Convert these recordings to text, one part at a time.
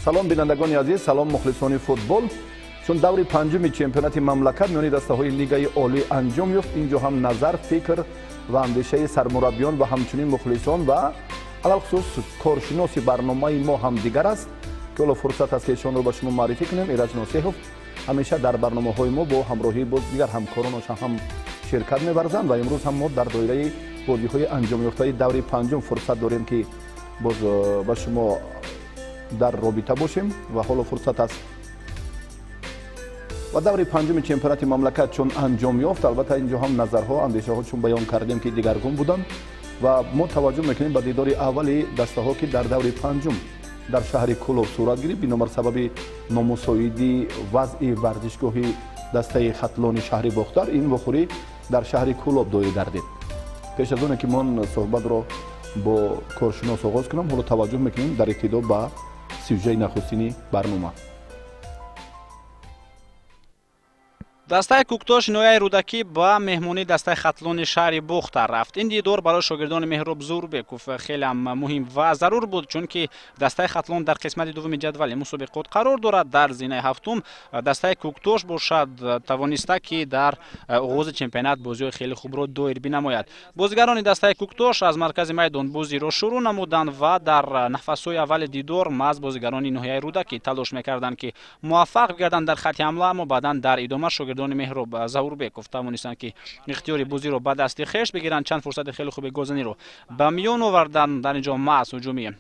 Салом, бинандагони азиз, салом, мухлисони футбол. Чун даври панҷуми чемпионати мамлакат миёни дастаҳои Лигаи Олӣ анҷом ёфт, инҷо ҳам назар, фикр ва андешаи сармураббиён ва ҳамчунин мухлисон ва алалхусус коршиноси барномаи мо ҳам дигар аст, ки ҳоло фурсат аст, ки эшонро ба шумо муаррифӣ кунем. Эраҷ Носеҳов ҳамеша дар барномаҳои мо бо ҳамроҳии боз дигар ҳамкоронашон ҳам ширкат меварзанд ва имрӯз ҳам мо дар доираи бозиҳои анҷомёфтаи даври панҷум фурсат дорем, ки боз ба шумо дар робита бошем. Ва ҳоло фурсат аст ва даври панҷуми чемпионати мамлакат чун анҷом ёфт, албатта, инҷо ҳам назарҳо, андешаҳо, чун баён кардем, ки дигаргун буданд ва мо таваҷҷӯҳ мекунем ба дидори аввали дастаҳо, ки дар даври панҷум дар шаҳри Кӯлоб сурат гирифт. Бинобар сабаби номусоидии вазъи варзишгоҳи дастаи Хатлони шаҳри Бохтар ин вохӯрӣ дар шаҳри Кӯлоб доир гардид. Пеш аз оне ки ман суҳбатро бо коршинос оғоз кунам, ҳоло таваҷҷӯҳ мекунем дар ибтидо ба сюжаи нахустини барнома. Дастаи Кӯктош ноҳияи Рӯдакӣ ба меҳмонии дастаи Хатлони шаҳри Бохтар рафт. Ин дидор барои шогирдони Меҳроб Зурбеков хелеам муҳим ва зарур буд, чунки дастаи Хатлон дар қисмати дуввуми ҷадвали мусобиқот қарор дорад, дар зинаи ҳафтум. Дастаи Кӯктош бошад, тавониста, ки дар оғози чемпионат бозиҳои хеле хубро доир бинамояд. Бозигарони дастаи Кӯктош аз маркази майдон бозиро шурӯъ намуданд ва дар нафасҳои аввали дидор маҳз бозигарони ноҳияи Рӯдакӣ талош мекарданд, ки муваффақ бигарданд дар хатти ҳамла, аммо баъдан дар идома шогирдони Меҳроб Заурбеков тавонистанд, ки ихтиёри бозиро ба дасти хеш бигиранд. Чанд фурсати хеле хуби голзаниро ба миён оварданд. Дар инҷо маҳз ҳуҷуми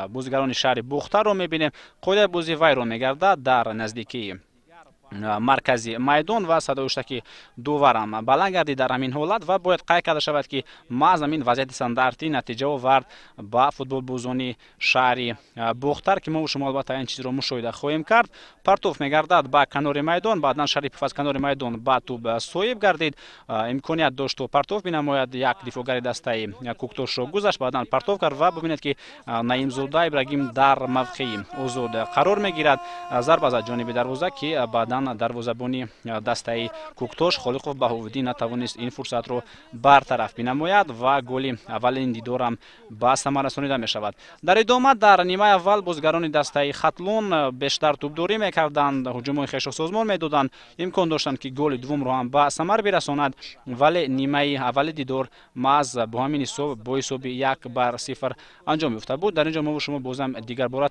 бозигарони шаҳри Бохтарро мебинем. Қоидаи бозӣ вайрон мегардад дар наздикии маркази майдон ва садои ҳуштаки доварам баланд гардид дар ҳамин ҳолат. Ва бояд қайд карда шавад, ки маҳз ҳамин вазъияти стандартӣ натиҷа овард ба футболбозони шаҳри Бохтар, ки мо шумо албатта ин чизро мушоҳида хоҳем кард. Партоф мегардад ба канори майдон, баъдан Шарипов аз канори майдон ба тӯб соҳиб гардид, имконият дошт, то партоф бинамояд. Як дифоъгари дастаи Кӯктошро гузашт, баъдан партоф кард ва бубинед, ки Наимзода Ибрагим дар мавқеи озод қарор мегирад. Зарба зад ҷониби дарвоза, ки баъдан дарвозабони дастаи Кӯктош Холиқов Баҳовуддин натавонист ин фурсатро бартараф бинамояд ва голи аввалин дидорам ба самар расонида мешавад. Дар идома дар нимаи аввал бозигарони дастаи Хатлон бештар тӯбдорӣ мекарданд, ҳуҷумҳои хешро созмон медоданд, имкон доштанд, ки голи дуввумро ҳам ба самар бирасонад, вале нимаи аввали дидор маҳз бо ҳамин ҳисоб, бо ҳисоби 1-0 анҷом ёфта буд. Дар ин ҷо мо шумо бозам дигарбора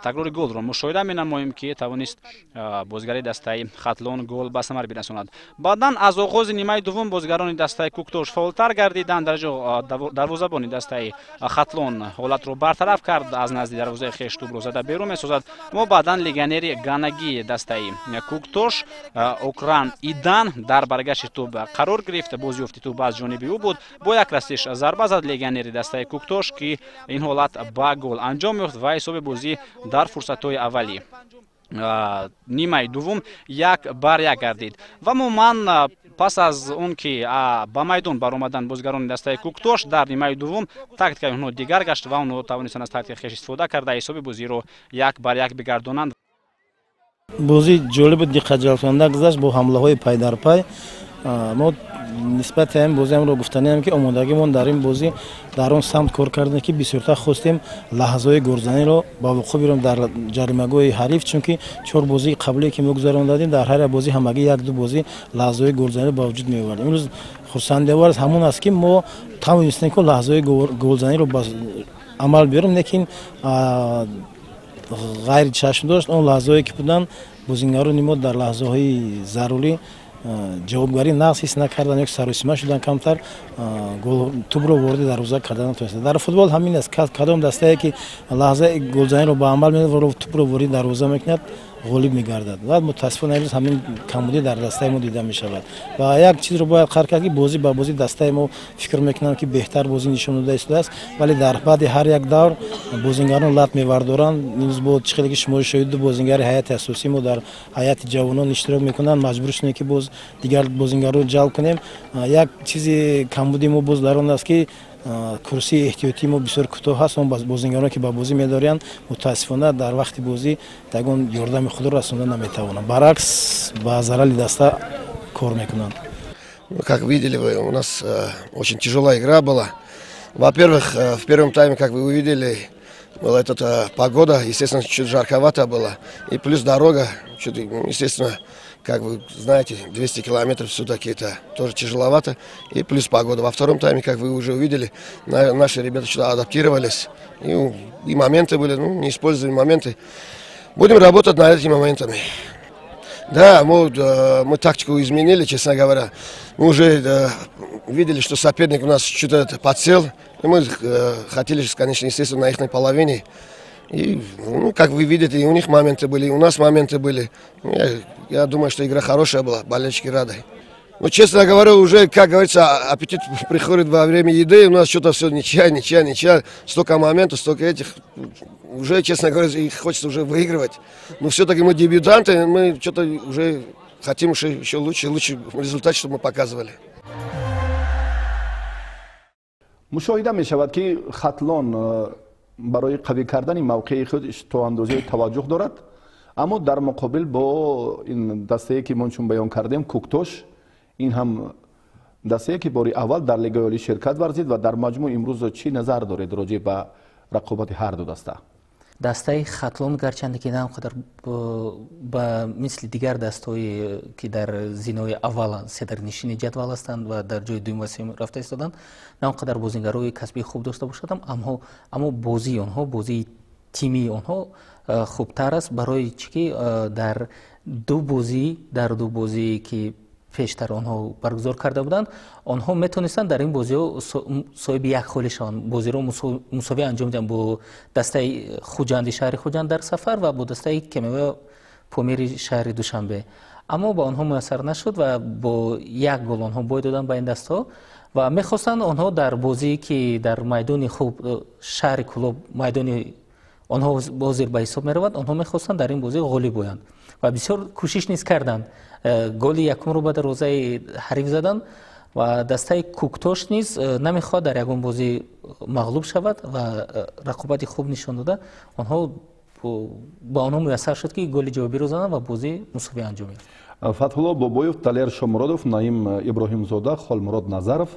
такрори голро мушоҳида менамоем, ки тавонист бозигари дастаи Хатлон гол ба самар бирасонад. Баъдан аз оғози нимаи дуввум бозигарони дастаи Кӯктош фаъолтар гардиданд. Дар ҷо дарвозабони дастаи Хатлон ҳолатро бартараф кард, аз назди дарвозаи хеш тӯбро зада берун месозад. Аммо баъдан легионери ганагии дастаи Кӯктош Окран Идан дар баргашти тӯб қарор гирифт. Бозёфти тӯб аз ҷониби ӯ буд. Бо як расиш зарба зад легионери дастаи Кӯктош, ки ин ҳолат ба гол анҷом ёфт ва ҳисоби бозӣ дар фурсатҳои аввали нимаи дуввум 1-1 гардид. Ва умуман, пас аз он ки ба майдон баромаданд бозигарони дастаи Кӯктош, дар нимаи дуввум тактикаи онҳо дигар гашт ва онҳо тавонистанд аз тактикаи хеш истифода карда ҳисоби бозиро 1-1 бигардонанд. Бозӣ ҷолибу диққатҷалбкунанда гузашт бо ҳамлаҳои пайдарпай. Мо нисбати ҳамин бозиамро гуфтаниам, ки омодагимон дар ин бозӣ дар он самт кор кардем, ки бисёртар хостем лаҳзаҳои голзаниро ба вуқӯъ бирем дар ҷаримагоҳи ҳариф, чунки чор бозии қаблие, ки мо гузарондадем, дар ҳар як бозӣ ҳамагӣ як-ду бозӣ лаҳзаҳои голзаниро ба вуҷуд меовардем. Имрӯз хурсандиовар ҳамон аст, ки мо тавонистем, ки лаҳзаҳои голзаниро ба амал биёрем, лекин ғайри чашм дошт он лаҳзаҳое, ки буданд, бозингарони мо дар лаҳзаҳои зарурӣ ҷавобгарӣ нағз ҳис накарданд ё саросима шуданд, камтар тӯбро вориди дарвоза карда натавонистанд. Дар футбол ҳамин аст: кадом дастае, ки лаҳзаи голзаниро ба амал меорад ва тӯбро вориди дарвоза мекунад, ғолиб мегардад. Ва мутаассифона имрӯз ҳамин камбудӣ дар дастаи мо дида мешавад. Ва як чизро бояд қайд кард, ки бозӣ ба бозӣ дастаи мо, фикр мекунам, ки беҳтар бозӣ нишон дода истодааст, вале дар баъди ҳар як давр бозингарон лат мевардоранд. Имрӯз бо чӣ хеле ки шумо шоҳид, ду бозингари ҳайати асосии мо дар ҳайати ҷавонон иштирок мекунанд, маҷбур шудем, ки боз дигар бозингарро ҷалб кунем. Як чизи камбуди мо боз дар он аст, ки курсии эҳтиётии мо бисёр кӯтоҳ аст. Он бозингароне, ки ба бозӣ медоранд, мутаассифона дар вақти бозӣ ягон ёрдами худро расонда наметавонанд, баръакс ба зарали даста кор мекунанд. Как видели вы, у нас очень тяжелая игра была. Во-первых, в первом тайме, как вы увидели, Была эта погода, естественно, чуть жарковато было. И плюс дорога, чуть, естественно, как вы знаете, 200 километров все-таки это тоже тяжеловато. И плюс погода. Во втором тайме, как вы уже увидели, наши ребята что-то адаптировались. И моменты были, ну, не использовали моменты. Будем работать над этими моментами. Да, мы тактику изменили, честно говоря. Мы уже видели, что соперник у нас что-то подсел. И мы хотели, конечно, естественно, на их половине. И, ну, как вы видите, и у них моменты были, и у нас моменты были. Я думаю, что игра хорошая была, болельщики рады. Ну, честно говоря, уже, как говорится, аппетит приходит во время еды. У нас что-то все ничья, ничья, ничья. Столько моментов, столько этих. Уже, честно говоря, их хочется уже выигрывать. Но все-таки мы дебютанты, мы что-то уже хотим еще лучше, лучше результат, чтобы мы показывали. Мушоҳида мешавад, ки Хатлон барои қавӣ кардани мавқеи худ то андозаи таваҷҷӯҳ дорад, аммо дар муқобил бо ин дастае, ки мо чун баён кардем, Куктош, ин ҳам дастае, ки бори аввал дар Лигаи Олӣ ширкат варзид ва дар маҷмӯъ имрӯз чӣ назар доред роҷеъ ба рақобати ҳар ду даста? Дастаи Хатлон гарчанде ки на он қадар ба мисли дигар дастҳое, ки дар зинаҳои аввал седарнишини ҷадвал ҳастанд ва дар ҷои дуюм ва сеюм рафта истоданд, на он қадар бозингарои касбии хуб дошта бошад, аммо бозии онҳо, бозии тимии онҳо хубтар аст. Барои чӣ ки дар ду бозие ки пештар онҳо баргузор карда буданд, онҳо метавонистанд дар ин бозиҳо соҳиби як холӣ шаванд, бозиро мусовӣ анҷом диҳанд бо дастаи Хуҷанди шаҳри Хуҷанд дар сафар ва бо дастаи КМВ Помири шаҳри Душанбе, аммо ба онҳо муяссар нашуд ва бо як гол онҳо бой доданд ба ин дастҳо. Ва мехостанд онҳо дар бозие, ки дар майдони хуб, шаҳри Кӯлоб майдони онҳо ҳозир ба ҳисоб меравад, онҳо мехостанд дар ин бозӣ ғолиб оянд ва бисёр кӯшиш низ карданд. Голи якумро ба дарвозаи ҳариф заданд ва дастаи Куктош низ намехоҳад дар ягон бозӣ мағлуб шавад ва рақобати хуб нишон дода, онҳо ба онҳо муяссар шуд, ки голи ҷавобиро зананд ва бозӣ мусовӣ анҷом ёфт. Фатҳулло Бобоев, Далер Шомуродов, Наим Иброҳимзода, Холмурод Назаров,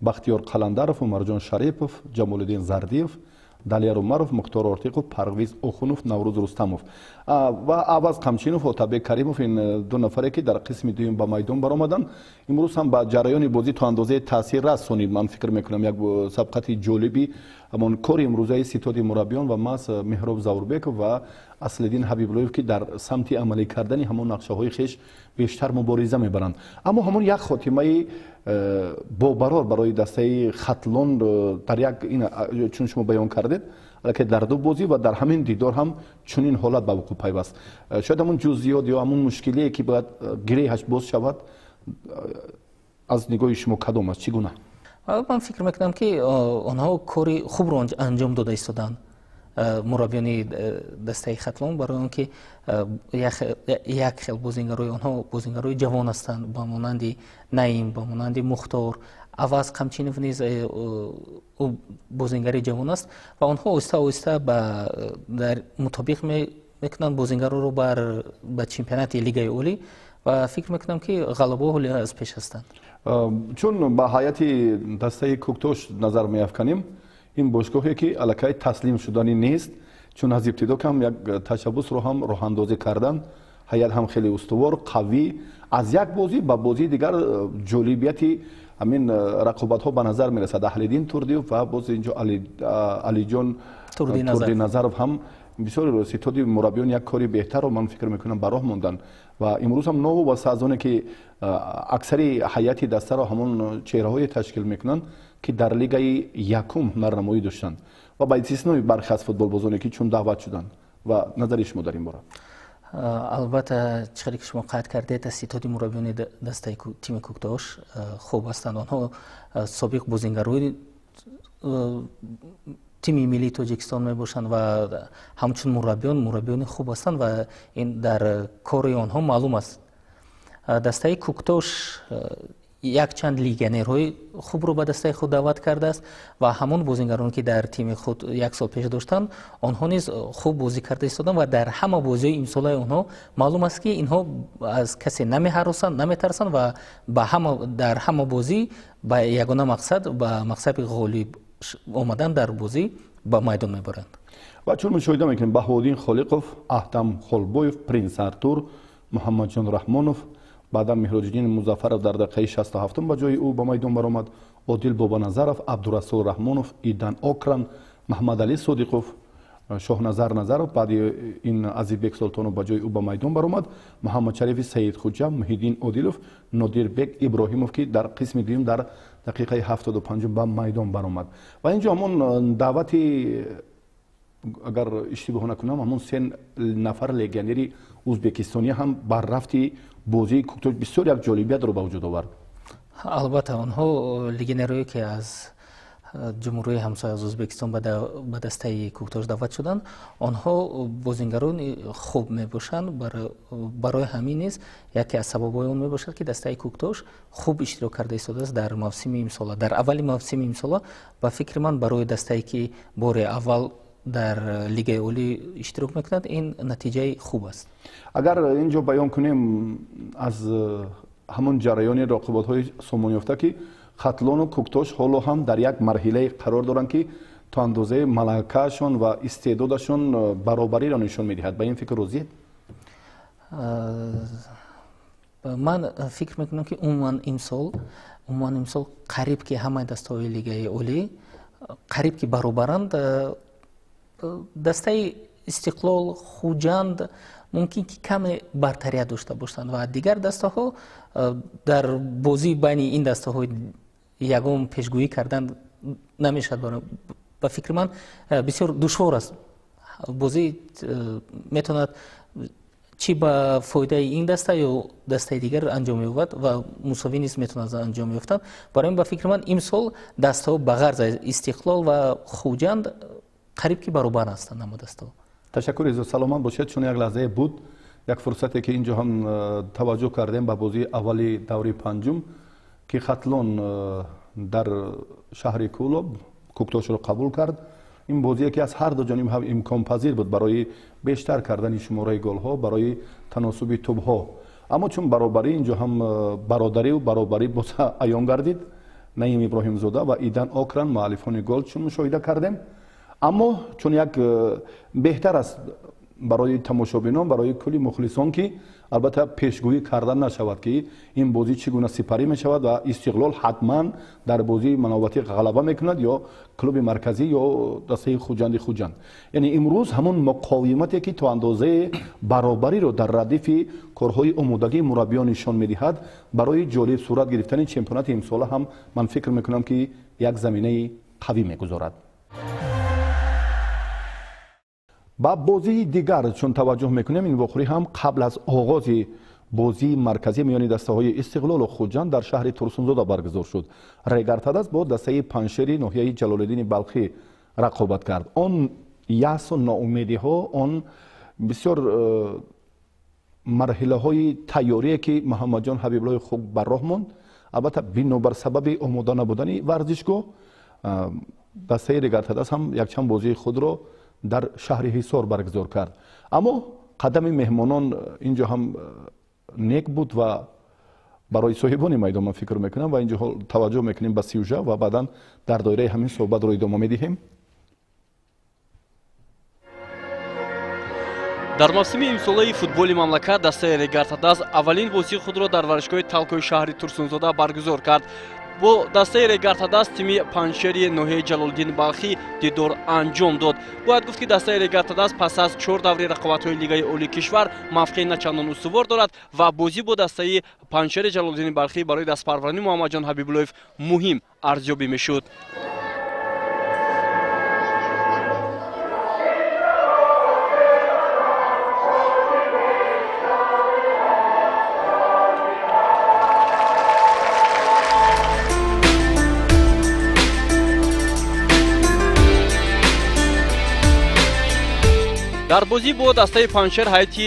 Бахтиёр Қаландаров, Умарҷон Шарипов, Ҷамолиддин Зардиев, Далер Умаров, Мухтор Ортиқов, Парвиз Охунов, Наврӯз Рустамов ва Аваз Қамчинов, Отабек Каримов. Ин ду нафаре, ки дар қисми дуюм ба майдон баромаданд, имрӯз ҳам ба ҷараёни бозӣ то андозаи таъсир расонид. Ман фикр мекунам, як сабқати ҷолиби ҳамон кори имрӯзаи ситоди мураббиён ва маҳз Меҳроб Завурбеков ва Аслиддин Ҳабибуллоев, ки дар самти амалӣ кардани ҳамон нақшаҳои хеш бештар мубориза мебаранд. Аммо ҳамон як хотимаи бобарор барои дастаи Хатлон дар як, чун шумо баён кардед, аллакай дар ду бозӣ ва дар ҳамин дидор ҳам чунин ҳолат ба вуқӯъ пайваст. Шояд ҳамон ҷузъиёт ё ҳамон мушкилие, ки бояд гиреҳаш боз шавад, аз нигоҳи шумо кадом аст, чӣ гуна? Ман фикр мекунам, ки онҳо кори хубро анҷом дода истоданд, мураббиёни дастаи Хатлон, барои он ки як хел бозингарои онҳо бозингарои ҷавон ҳастанд, ба монанди Наим, ба монанди Мухтор, Аваз Қамчинов низ ӯ бозингари ҷавон аст ва онҳо оҳиста оҳиста дар мутобиқ мекунанд бозингароро ба чемпионати Лигаи Олӣ ва фикр мекунам, ки ғалабаҳо ҳоло аз пеш ҳастанд. Чун ба ҳайати дастаи Куктош назар меафканем, ин бошгоҳе, ки аллакай таслим шудани нест, чун аз ибтидо кам як ташаббусро ҳам роҳандозӣ кардан, ҳайат ҳам хеле устувор, қавӣ, аз як бозӣ ба бозии дигар ҷолибияти ҳамин рақобатҳо ба назар мерасад. Аҳлиддин Турдиев ва боз инҷо Алиҷон Турдиназаров ҳам бисёр ситоди мураббиён як кори беҳтарро, ман фикр мекунам, ба роҳ монданд ва имрӯз ҳам новобаста аз оне, ки аксари ҳайати дастаро ҳамон чеҳраҳое ташкил мекунанд, ки дар лигаи якум ҳунарнамоӣ доштанд ва ба истиснои бархе аз футболбозоне, ки чун даъват шуданд, ва назари шумо дар ин бора? Албатта, чӣ хеле ки шумо қайд кардед, ситоди мураббиёни дастаи тими Куктош хуб ҳастанд. Онҳо собиқ бозингарои тими миллии Тоҷикистон мебошанд ва ҳамчун мураббиён мураббиёни хуб ҳастанд ва ин дар кори онҳо маълум аст. Дастаи Куктош якчанд легионерҳои хубро ба дастаи худ даъват кардааст ва ҳамон бозингарон, ки дар тими худ як сол пеш доштанд, онҳо низ хуб бозӣ карда истоданд ва дар ҳама бозиҳои имсолаи онҳо маълум аст, ки инҳо аз касе намеҳаросанд, наметарсанд ва дар ҳама бозӣ ба ягона мақсад, ба мақсади ғолиб омадан дар бозӣ ба майдон мебаранд. Ва чун мушоҳида мекунем, Баҳоуддин Холиқов, Аҳтам Холбоев, Принс Артур, Муҳаммадҷон Раҳмонов, баъдан Меҳроҷиддин Музаффаров дар дақиқаи 67 ба ҷои ӯ ба майдон баромад, Одил Бобоназаров, Абдурасул Раҳмонов, Идан Окран, Маҳмадалӣ Содиқов, Шоҳназар Назаров, баъди ин Азизбек Султонов ба ҷои ӯ ба майдон баромад, Муҳаммадшарифи Саидхуҷа, Муҳиддин Одилов, Нодирбек Иброҳимов, ки дар қисми дуюм дар дақиқаи 75 ба майдон баромад. Ва инҷо ҳамон даъвати, агар иштибоҳ накунам, ҳамон се нафар легионери ӯзбекистонӣ ҳам бар рафти бозии Куктош бисёр як ҷолибиятро ба вуҷуд овард. Албатта, онҳо легионерое ки аз ҷумҳурии ҳамсоя, аз Ӯзбекистон ба дастаи Куктош даъват шуданд, онҳо бозингарони хуб мебошанд. Барои ҳамин низ яке аз сабабҳои он мебошад, ки дастаи Куктош хуб иштирок карда истодааст дар мавсими имсола. Дар аввали мавсими имсола, ба фикри ман, барои дастае ки бори аввал дар Лигаи Олӣ иштирок мекунад, ин натиҷаи хуб аст. Агар инҷо баён кунем аз ҳамон ҷараёни рақоботҳои сомонёфта, ки Хатлону Куктош ҳоло ҳам дар як марҳилае қарор доранд, ки то андозаи малакаашон ва истеъдодашон баробариро нишон медиҳад. Ба ин фикр розиед? Ман фикр мекунам, ки умуман имсол қариб ки ҳамаи дастаҳои Лигаи Олӣ қариб ки баробаранд. Дастаи Истиқлол, Хуҷанд мумкин ки каме бартарият дошта бошанд ва дигар дастаҳо дар бозии байни ин дастаҳо ягон пешгӯӣ кардан намешавад. Ба фикри ман, бисёр душвор аст. Бозӣ метавонад чӣ ба фоидаи ин даста ё дастаи дигар анҷом ёбад ва мусовӣ низ метавонад анҷом ёфтанд. Барои ин, ба фикри ман, имсол дастаҳо ба ғарз аз Истиқлол ва Хуҷанд қариб ки баробар ҳастанд ҳама дастаҳо. Ташаккур, изо саломат бошед. Чун як лаҳзае буд, як фурсате ки инҷо ҳам таваҷҷӯҳ кардем ба бозии аввали даври панҷум, ки Хатлон дар шаҳри Кӯлоб Куктошро қабул кард. Ин бозие ки аз ҳар ду ҷониб ҳам имконпазир буд барои бештар кардани шумораи голҳо, барои таносуби тӯбҳо. Аммо чун баробарӣ инҷо ҳам бародариву баробарӣ боз аён гардид, Наим Иброҳимзода ва Идан Окран муаллифони гол чун мушоҳида кардем. Аммо чун як беҳтар аст барои тамошобинон, барои кулли мухлисон, ки албатта пешгӯӣ карда нашавад, ки ин бозӣ чӣ гуна сипарӣ мешавад ва Истиқлол ҳатман дар бозии мановатӣ ғалаба мекунад ё клуби марказӣ ё дастаи Хуҷанди Хуҷанд. Яъне имрӯз ҳамон муқовимате ки то андозаи баробариро дар радифи корҳои омодагии мураббиён нишон медиҳад, барои ҷолиб сурат гирифтани чемпионати имсола ҳам ман фикр мекунам, ки як заминаи қавӣ мегузорад. Ба бозии дигар чун таваҷҷӯҳ мекунем, ин вохӯрӣ ҳам қабл аз оғози бозии марказӣ миёни дастаҳои Истиқлолу Хуҷанд дар шаҳри Турсунзода баргузор шуд. Регартадас бо дастаи Панҷшери ноҳияи Ҷалолиддини Балхӣ рақобат кард. Он ясу ноумедиҳо, он бисёр марҳилаҳои тайёрие ки Муҳаммадҷон Ҳабибуллои хуб бар роҳ монд, албатта бинобар сабаби омода набудани варзишгоҳ, дастаи Регартадас ҳам якчанд бозии худро дар шаҳри Ҳисор баргузор кард. Аммо қадами меҳмонон инҷо ҳам нек буд ва барои соҳибони майдон, ман фикр мекунам, ва инҷо таваҷҷӯҳ мекунем ба сюжа ва баъдан дар доираи ҳамин суҳбатро идома медиҳем. Дар мавсими имсолаи футболи мамлакат дастаи Регартадас аввалин бозии худро дар варзишгоҳи Талкои шаҳри Турсунзода баргузор кард. Бо дастаи Регартадас тими Панҷшери ноҳияи Ҷалолиддин Балхӣ дидор анҷом дод. Бояд гуфт, ки дастаи Регартадас пас аз 4 даври рақобатҳои Лигаи Олии кишвар мавқеи начандон устувор дорад ва бозӣ бо дастаи Панҷшери Ҷалолиддини Балхӣ барои дастпарварии Муҳаммадҷон Ҳабибуллоев муҳим арзёбӣ мешуд. Дар бозӣ бо дастаи Панҷшер ҳайати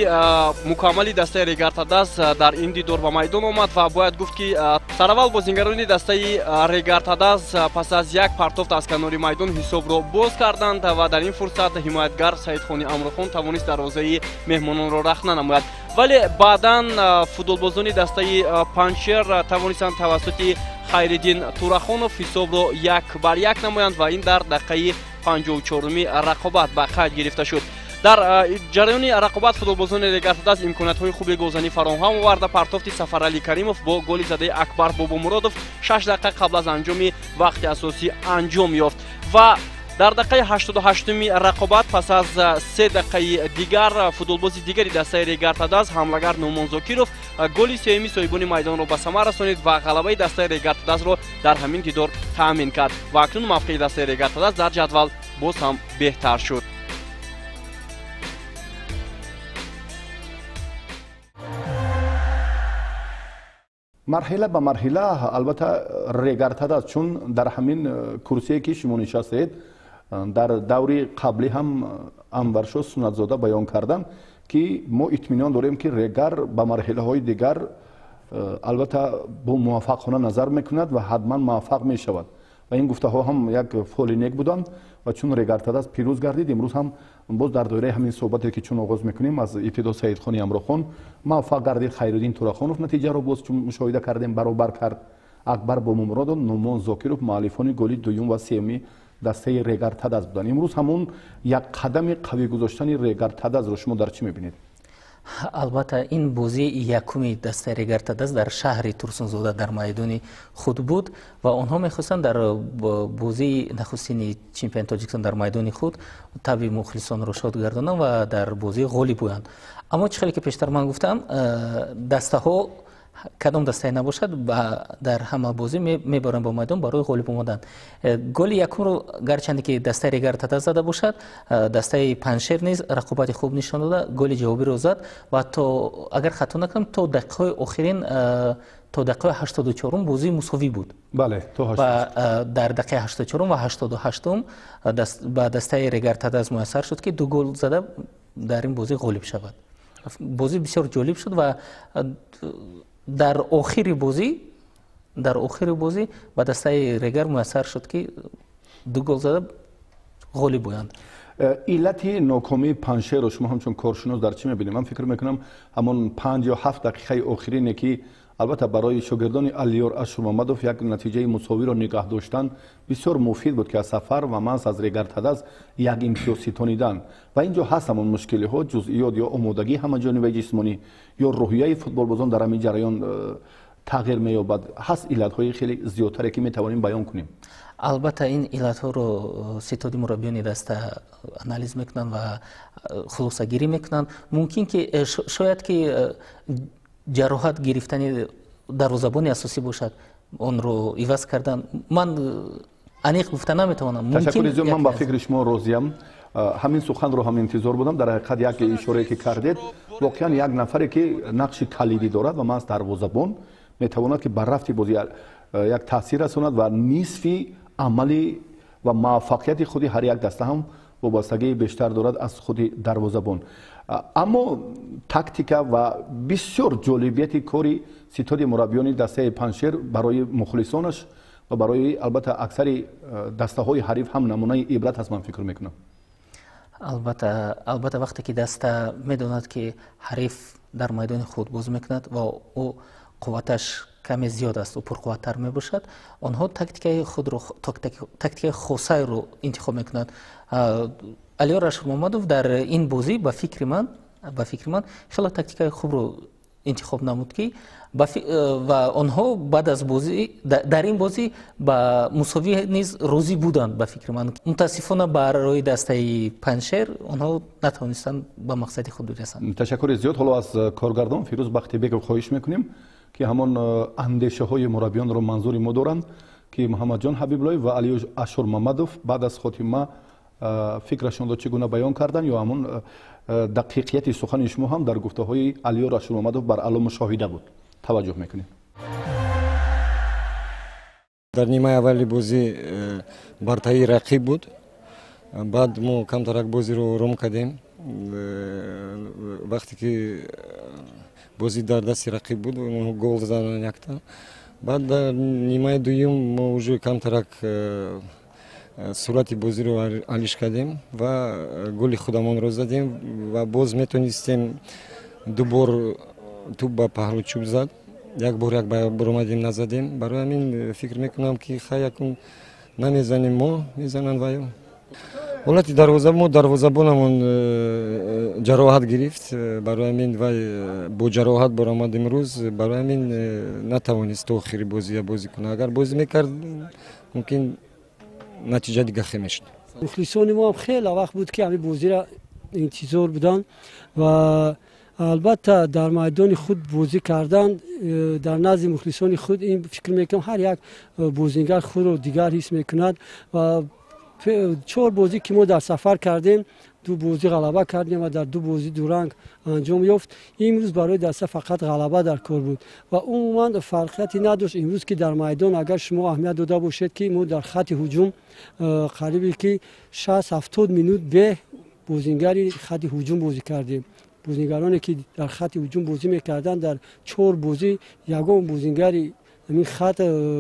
мукаммали дастаи Регартадас дар ин дидор ба майдон омад ва бояд гуфт, ки сараввал бозингарони дастаи Регартадас пас аз як партофт аз канори майдон ҳисобро боз карданд ва дар ин фурсат ҳимоятгар Саидхони Амрухон тавонист дарвозаи меҳмононро рахна намояд. Вале баъдан футболбозони дастаи Панҷшер тавонистанд тавассути Хайриддин Турахонов ҳисобро 1-1 намоянд ва ин дар дақиқаи 54-уми рақобат ба қайд гирифта шуд. Дар ҷараёни рақобат футболбозони Регар-ТадАЗ имкониятҳои хуби голзанӣ фароҳам оварда. Партофти Сафаралӣ Каримов бо голи задаи Акбар Бобомуродов 6 дақиқа қабл аз анҷоми вақти асосӣ анҷом ёфт ва дар дақиқаи 88-уми рақобат пас аз 3 дақиқаи дигар футболбози дигари дастаи Регар-ТадАЗ ҳамлагар Нумон Зокиров голи сеюми соҳибони майдонро ба самар расонид ва ғалабаи дастаи Регар-ТадАЗро дар ҳамин дидор таъмин кард ва акнун мавқеи дастаи Регар-ТадАЗ дар ҷадвал боз ҳам беҳтар шуд. Марҳила ба марҳила албатта Регар-ТадАЗ, чун дар ҳамин курсие ки шумо нишастаед, дар даври қаблӣ ҳам Анваршо Суннатзода баён карданд, ки мо итминон дорем, ки Регар ба марҳилаҳои дигар албатта бо муваффақона назар мекунад ва ҳатман муваффақ мешавад. Ва ин гуфтаҳо ҳам як фоли нек буданд ва чун Регар-ТадАЗ пирӯз гардид, имрӯз ҳам боз дар доираи ҳамин суҳбате ки чун оғоз мекунем, аз ибтидо Саидхони Ҳамрохон муваффақ гардид, Хайриддин Турахонов натиҷаро боз чун мушоҳида кардем баробар кард. Акбар Бобомуродов, Нумон Зокиров муаллифони голи дуюм ва сеюми дастаи Регар-ТадАЗ буданд. Имрӯз ҳамон як қадами қавӣ гузоштани Регар-ТадАЗро шумо дар чӣ мебинед? Албатта, ин бозии якуми дастаи Регар-ТадАЗ дар шаҳри Турсунзода дар майдони худ буд ва онҳо мехостанд дар бозии нахустини чемпионати Тоҷикистон дар майдони худ табъи мухлисонро шод гардонанд ва дар бозӣ ғолиб боянд. Аммо чӣ хеле ки пештар ман гуфтам, дастаҳо кадом дастае набошад, дар ҳама бозӣ мебаранд ба майдон барои ғолиб омадан. Голи якумро гарчанде ки дастаи Регар-ТадАЗ зада бошад, дастаи Панҷшер низ рақобати хуб нишон дода, голи ҷавобиро зад ва то, агар хато накунам, то дақиқаҳои охирин, то дақиқаи 84-ум бозии мусовӣ буд. Бале, то ва дар дақиқаи 84-ум ва 88-ум ба дастаи Регар-ТадАЗ муяссар шуд, ки 2 гол зада дар ин бозӣ ғолиб шавад. Бозӣ бисёр ҷолиб шуд ва дар охири бозӣ ба дастаи Регар муяссар шуд, ки 2 гол зада ғолиб боянд. Иллати нокомии Панҷшерро шумо ҳамчун коршинос дар чӣ мебинед? Ман фикр мекунам, ҳамон 5 ё 7 дақиқаи охирине ки албатта барои шогирдони Алиёр Ашурмамадов як натиҷаи мусовиро нигаҳ доштан бисёр муфид буд, ки аз сафар ва маҳз аз Регар-ТадАЗ як имтиёз ситонидан. Ва ин ҷо ҳаст ҳамон мушкилиҳо, ҷузъиёт ё омодагии ҳамаҷонибаи ҷисмонӣ ё рӯҳияи футболбозон дар ҳамин ҷараён тағйир меёбад. Ҳаст иллатҳои хеле зиёдтаре ки метавонем баён кунем. Албатта, ин иллатҳоро ситоди мураббиёни даста анализ мекунанд ва хулосагирӣ мекунанд. Мумкин ки шояд ки ҷароҳат гирифтани дарвозабони асосӣ бошад, онро иваз кардан. Ман аниқ гуфта наметавонам. Ташаккури зиёд, ман ба фикри шумо розиям. Ҳамин суханро ҳам интизор будам. Дар ҳақиқат як ишорае ки кардед, воқеан як нафаре ки нақши калидӣ дорад ва маҳз дарвозабон метавонад ки бар рафти бозӣ як таъсир расонад ва нисфи амали ва муваффақияти худи ҳар як даста ҳам вобастагии бештар дорад аз худи дарвозабон. Аммо тактика ва бисёр ҷолибияти кори ситоди мураббиёни дастаи Панҷшер барои мухлисонаш ва барои албатта аксари дастаҳои ҳариф ҳам намунаи ибрат аст, ман фикр мекунам. Албатта, вақте ки даста медонад, ки ҳариф дар майдони худ бозӣ мекунад ва ӯ қувваташ каме зиёд аст, ӯ пурқувваттар мебошад, онҳо тактикаи худро, тактикаи хосаеро интихоб мекунанд. Алиёр Ашурмамадов дар ин бозӣ ба фикри ман хеле тактикаи хубро интихоб намуд, ки ва онҳо баъд аз бозӣ дар ин бозӣ ба мусовӣ низ розӣ буданд, ба фикри ман. Мутаассифона барои дастаи Панҷшер онҳо натавонистанд ба мақсади худ бирасанд. Ташаккури зиёд. Ҳоло аз коргардон Фирӯз Бахтибеков хоҳиш мекунем, ки ҳамон андешаҳои мураббиёнро манзури мо доранд, ки Муҳаммадҷон Ҳабиблоев ва Алиёр Ашурмамадов баъд аз хотима фикрашонро чӣ гуна баён карданд, ё ҳамон дақиқияти сухани шумо ҳам дар гуфтаҳои Алиёр Ашурмамадов бар аъло мушоҳида буд. Таваҷҷӯҳ мекунем. Дар нимаи аввали бозӣ бартарии рақиб буд. Баъд мо камтарак бозиро ором кардем. Вақте ки бозӣ дар дасти рақиб буд, онҳо гол заданд якта. Баъд дар нимаи дуюм мо уже камтарак сурати бозиро алиш кардем ва голи худамонро задем ва боз метонистем Ду бор тӯб ба паҳлу чӯб зад, як бор як баромадем, назадем. Барои ҳамин фикр мекунам, ки хай якум намезанем мо, мезананд ваё. Ҳолати дарвоза, мо дарвозабонамон ҷароҳат гирифт, барои ҳамин вай бо ҷароҳат баромад имрӯз, барои ҳамин натавонист то охири бозия бозӣ кунад. Агар бозӣ мекард, мумкин натиҷа дига хел мешуд. Мухлисони мо ҳам хеле вақт буд, ки ҳамин бозиро интизор буданд ва албатта дар майдони худ бозӣ кардан дар назди мухлисони худ, ин фикр мекунам, ҳар як бозингар худро дигар ҳис мекунад. Ва чор бозӣ, ки мо дар сафар кардем, ду бозӣ ғалаба кардем ва дар ду бозӣ дуранг анҷом ёфт. Имрӯз барои даста фақат ғалаба дар кор буд ва умуман фарқияте надошт имрӯз, ки дар майдон, агар шумо аҳамият дода бошед, ки мо дар хатти ҳуҷум қарибе ки 60-70 минут бе бозингари хатти ҳуҷум бозӣ кардем. Бозингароне, ки дар хатти ҳуҷум бозӣ мекарданд, дар чор бозӣ ягон бозингари ҳамин хат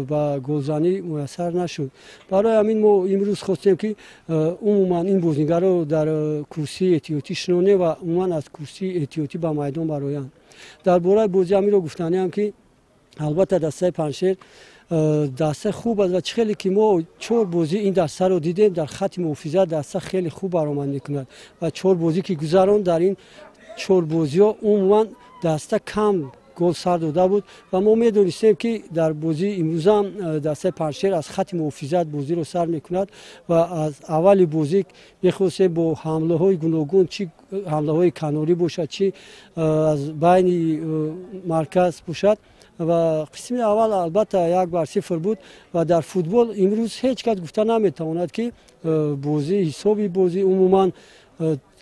ба голзанӣ муяссар нашуд. Барои ҳамин мо имрӯз хостем, ки умуман ин бозингарро дар курсии эҳтиётӣ шинонем ва умуман аз курсии эҳтиётӣ ба майдон бароянд. Дар бораи бозӣ ҳаминро гуфтаниам, ки албатта дастаи Паншер дастаи хуб аст ва чӣ хеле ки мо чор бозӣ ин дастаро дидем, дар хатти муҳофизат даста хеле хуб баромад мекунад ва чор бозӣ ки гузаронд, дар ин чор бозиҳо умуман даста кам гол сар дода буд. Ва мо медонистем, ки дар бозии имрӯзам дастаи Паншер аз хатти муҳофизат бозиро сар мекунад ва аз аввали бозӣ мехостем бо ҳамлаҳои гуногун, чӣ ҳамлаҳои канорӣ бошад, чӣ аз байни марказ бошад. Ва қисми аввал албатта 1-0 буд ва дар футбол имрӯз ҳеҷ кас гуфта наметавонад, ки бозӣ, ҳисоби бозӣ, умуман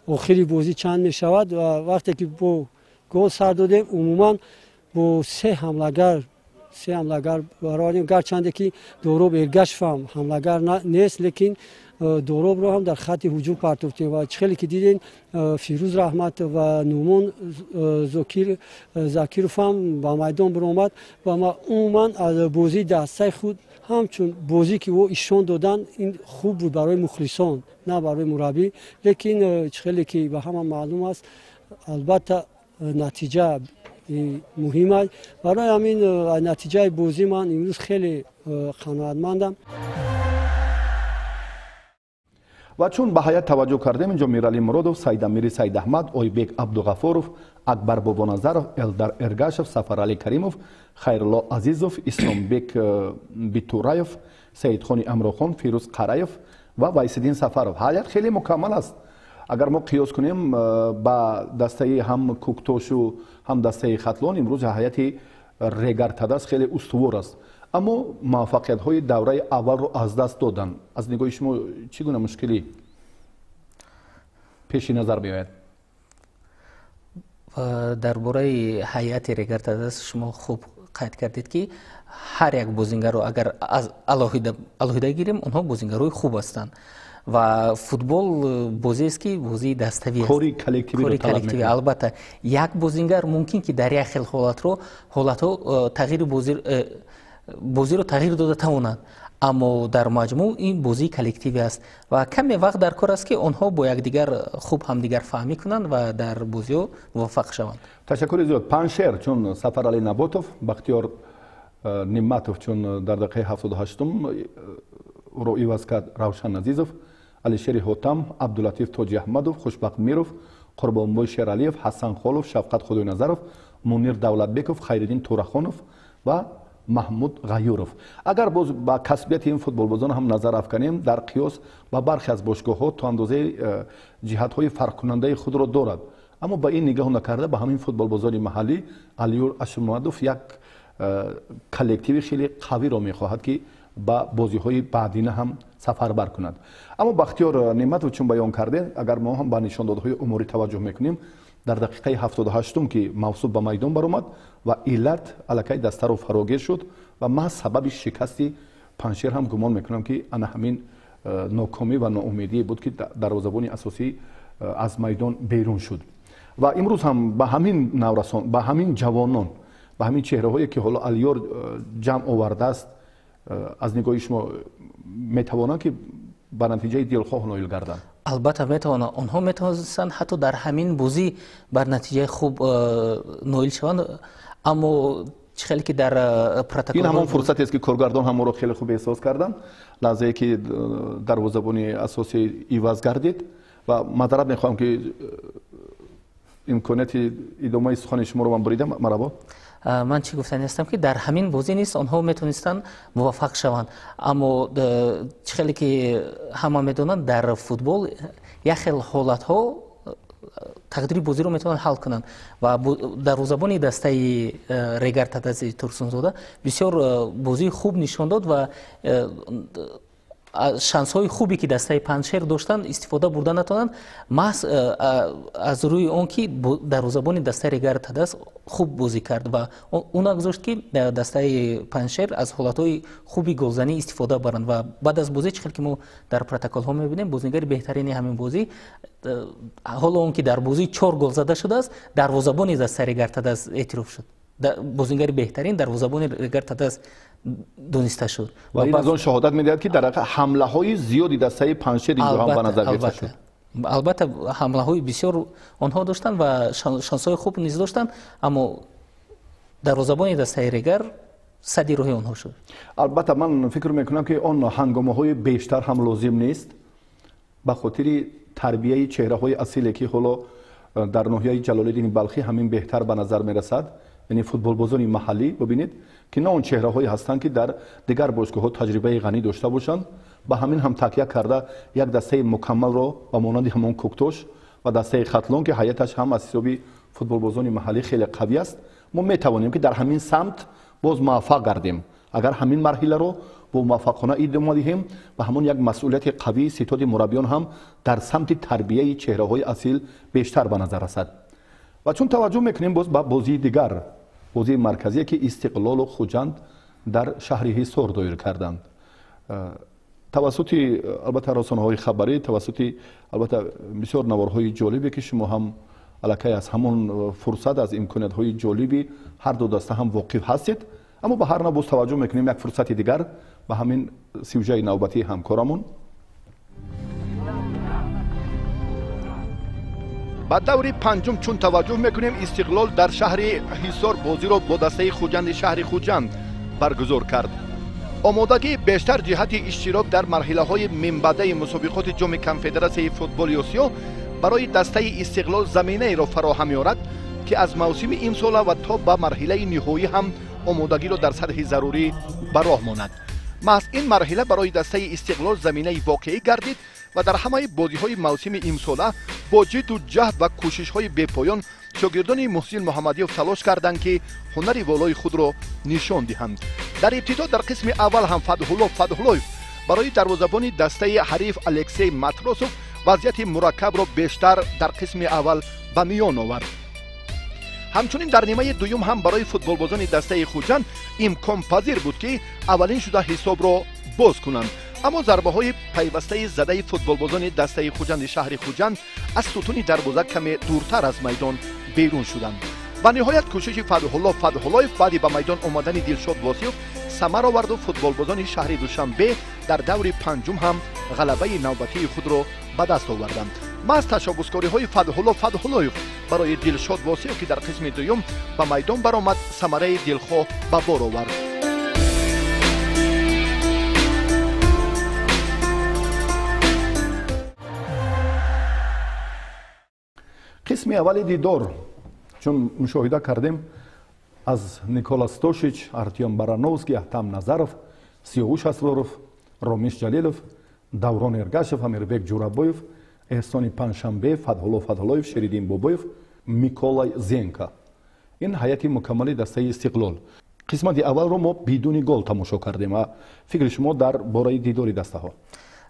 охири бозӣ чанд мешавад. Ва вақте ки бо гол сар додем, умуман бо се ҳамлагар баровардем, гарчанде ки Дороб Эргашев ҳам ҳамлагар нест, лекин Доробро ҳам дар хатти ҳуҷум партофтем. Ва чӣ хеле ки дидем, Фирӯз Раҳматов ва Нумон Закиров ҳам ба майдон баромад. Ва ма умуман аз бозии дастаи худ, ҳамчун бозӣ, ки ӯ ишон доданд, ин хуб буд барои мухлисон, на барои мураббӣ. Лекин чӣ хеле ки ба ҳама маълум аст, албатта натиҷа муҳим аст. Барои ҳамин натиҷаи бозӣ ман имрӯз хеле қаноатмандам. Ва чун ба ҳайат таваҷҷӯҳ кардем, инҷо Миралӣ Муродов, Саидамири Саидаҳмад, Ойбек Абдуғафуров, Акбар Бобоназаров, Элдар Эргашев, Сафаралӣ Каримов, Хайрулло Азизов, Исломбек Битураев, Саидхони Амрохон, Фирӯз Қараев ва Вайсиддин Сафаров. Ҳайат хеле мукаммал аст, агар мо қиёс кунем ба дастаи ҳам Куктошу, ҳам дастаи Хатлон. Имрӯз ҳайати Регартадас хеле устувор аст, аммо муваффақиятҳои давраи аввалро аз даст доданд. Аз нигоҳи шумо чӣ гуна мушкилӣ пеши назар меояд? Дар бораи ҳайати Регартадас шумо хуб қайд кардед, ки ҳар як бозингарро агар аз алоҳида гирем, онҳо бозингарҳои хуб ҳастанд. Ва футбол бозиест, ки бозии даставӣ аст. Кори коллективиро талаб. Коллективӣ. Албатта, як бозингар мумкин ки дар як хел ҳолатҳо тағйири бозиро тағйир дода тавонад, аммо дар маҷмӯъ ин бозии коллективӣ аст ва каме вақт дар кор аст, ки онҳо бо якдигар хуб ҳамдигарфаҳмӣ кунанд ва дар бозиҳо муваффақ шаванд. Ташаккури зиёд. Паншер чун Сафаралӣ Наботов, Бахтиёр Ниматов, чун дар дақиқаи 78-ум ӯро иваз кард Равшан Азизов, Алишери Ҳотам, Абдулатиф Тоҷиаҳмадов, Хушбахт Миров, Қурбонбой Шералиев, Ҳасан Холов, Шавқат Худойназаров, Мунир Давлатбеков, Хайриддин Турахонов ва Маҳмуд Ғаюров. Агар боз ба касбияти ин футболбозон ҳам назар афканем, дар қиёс ба бархе аз бошгоҳҳо то андозаи ҷиҳатҳои фарқкунандаи худро дорад, аммо ба ин нигаҳ накарда, ба ҳамин футболбозони маҳаллӣ Алиёр Ашурмуҳаммадов як коллективи хеле қавиро мехоҳад, ки ба бозиҳои баъдина ҳам сафарбар кунад. Аммо Бахтиёр Неъматов, чун баён кардем, агар мо ҳам ба нишондодҳои оморӣ таваҷҷӯҳ мекунем, дар дақиқаи 78-ум ки мавсуб ба майдон баромад ва иллат аллакай дастаро фарогир шуд ва маҳз сабаби шикасти Паншер ҳам гумон мекунам, ки ана ҳамин нокомӣ ва ноумедие буд, ки дарвозабони асосӣ аз майдон берун шуд. Ва имрӯз ҳам ба ҳамин наврасон, ба ҳамин ҷавонон, ба ҳамин чеҳраҳое, ки ҳоло Алиёр ҷамъ овардааст, аз нигоҳи шумо метавонанд, ки ба натиҷаи дилхоҳ ноил гарданд? Албатта метавонанд. Онҳо метавонистанд ҳатто дар ҳамин бозӣ бар натиҷаи хуб ноил шаванд, аммо чӣ хеле ки дар протокол ин ҳамон фурсатест, ки коргардон ҳам моро хеле хуб эҳсос карданд. Лаҳзае ки дарвозабони асосӣ иваз гардид ва маъзарат мехоҳам, ки имконияти идомаи сухани шуморо ман буридам. Марҳабо. Ман чӣ гуфтани ҳастам, ки дар ҳамин бозӣ низ онҳо метавонистанд муваффақ шаванд, аммо чӣ хеле ки ҳама медонанд, дар футбол як хел ҳолатҳо тақдири бозиро метавонанд ҳал кунанд ва дарвозабони дастаи Регар Тадази Турсунзода бисёр бозии хуб нишон дод ва шансҳои хубе ки дастаи Панҷшер доштанд истифода бурда натавонанд, маҳз аз рӯи он ки дарвозабони дастаи Регар Тадаз хуб бозӣ кард ва ӯ нагузошт, ки дастаи Панҷшер аз ҳолатҳои хуби голзанӣ истифода баранд. Ва баъд аз бозӣ, чӣ хел ки мо дар протоколҳо мебинем, бозигари беҳтарини ҳамин бозӣ, ҳоло он ки дар бозӣ 4 гол зада шудааст, дарвозабони дастаи Регар Тадаз эътироф шуд. Бозигари беҳтарин дарвозабони Регар Тадаз дониста шуд. Ва ин аз он шаҳодат медиҳад, ки дар ҳақиқат ҳамлаҳои зиёди дастаи Панҷшер инҷо ҳам ба назар гирифта шуд. Албатта ҳамлаҳои бисёр онҳо доштанд ва шансҳои хуб низ доштанд, аммо дарвозабони дастаи Регар сади роҳи онҳо шуд. Албатта ман фикр мекунам, ки он ҳангомаҳои бештар ҳам лозим нест ба хотири тарбияи чеҳраҳои асиле, ки ҳоло дар ноҳияи Ҷалолиддини Балхӣ ҳамин беҳтар ба назар мерасад. Яъне футболбозони маҳаллӣ бибинед, ки на он чеҳраҳое ҳастанд, ки дар дигар бошгоҳҳо таҷрибаи ғанӣ дошта бошанд, ба ҳамин ҳам такя карда як дастаи мукаммалро ба монанди ҳамон Кӯктош ва дастаи Хатлон, ки ҳайаташ ҳам аз ҳисоби футболбозони маҳаллӣ хеле қавӣ аст, мо метавонем, ки дар ҳамин самт боз муваффақ гардем. Агар ҳамин марҳиларо бо муваффақона идома диҳем ва ҳамон як масъулияти қавии ситоди мураббиён ҳам дар самти тарбияи чеҳраҳои асил бештар ба назар расад. Ва чун таваҷҷӯҳ мекунем боз ба бозии дигар, бозии марказие, ки Истиқлолу Хуҷанд дар шаҳри Ҳисор доир карданд, тавассути албатта расонаҳои хабарӣ, тавассути албатта бисёр наворҳои ҷолибе, ки шумо ҳам аллакай аз ҳамон фурсат, аз имкониятҳои ҷолиби ҳар ду даста ҳам воқиф ҳастед, аммо ба ҳар нав боз таваҷҷӯҳ мекунем як фурсати дигар ба ҳамин сюжаи навбатии ҳамкорамон. Ба даври панҷум чун таваҷҷӯҳ мекунем, Истиқлол дар шаҳри Ҳисор бозиро бо дастаи Хуҷанди шаҳри Хуҷанд баргузор кард. Омодагии бештар ҷиҳати иштирок дар марҳилаҳои минбаъдаи мусобиқоти ҷоми конфедератсияи футболи Осиё барои дастаи Истиқлол заминаеро фароҳам меорад, ки аз мавсими имсола ва то ба марҳилаи ниҳоӣ ҳам омодагиро дар сатҳи зарурӣ ба роҳ монад. Маҳз ин марҳила барои дастаи Истиқлол заминаи воқеӣ гардид ва дар ҳамаи бозиҳои мавсими имсола бо ҷидду ҷаҳд ва кӯшишҳои бепоён шогирдони Муҳсин Муҳаммадиёв талош карданд, ки ҳунари волои худро нишон диҳанд. Дар ибтидо дар қисми аввал ҳам Фатҳулло Фатҳуллоев барои дарвозабони дастаи ҳариф Алексей Матросов вазъияти мураккабро бештар дар қисми аввал ба миён овард. Ҳамчунин дар нимаи дуюм ҳам барои футболбозони дастаи Хуҷанд имконпазир буд, ки аввалин шуда ҳисобро боз кунанд, аммо зарбаҳои пайвастаи задаи футболбозони дастаи Хуҷанди шаҳри Хуҷанд аз сутуни дарвоза каме дуртар аз майдон берун шуданд. Ва ниҳоят кӯшиши Фатҳулло Фатҳуллоев баъди ба майдон омадани Дилшод Восиёв самар оварду футболбозони шаҳри Душанбе дар даври панҷум ҳам ғалабаи навбатии худро ба даст оварданд. Маҳз ташаббускориҳои Фатҳулло Фатҳуллоев барои Дилшод Восиёв, ки дар қисми дуюм ба майдон баромад, самараи дилхоҳ ба бор овард. Қисми аввали дидор чун мушоҳида кардем, аз Никола Стошич, Артём Барановский, Ахтам Назаров, Сиёвуш Асроров, Ромиш Ҷалилов, Даврон Эргашев, Амирбек Ҷурабоев, Эҳсони Панҷшанбе, Фатҳулло Фатҳуллоев, Шериддин Бобоев, Миколай Зенка. Ин ҳайати мукаммали дастаи Истиқлол. Қисмати аввалро мо бидуни гол тамошо кардем. Фикри шумо дар бораи дидори дастаҳо?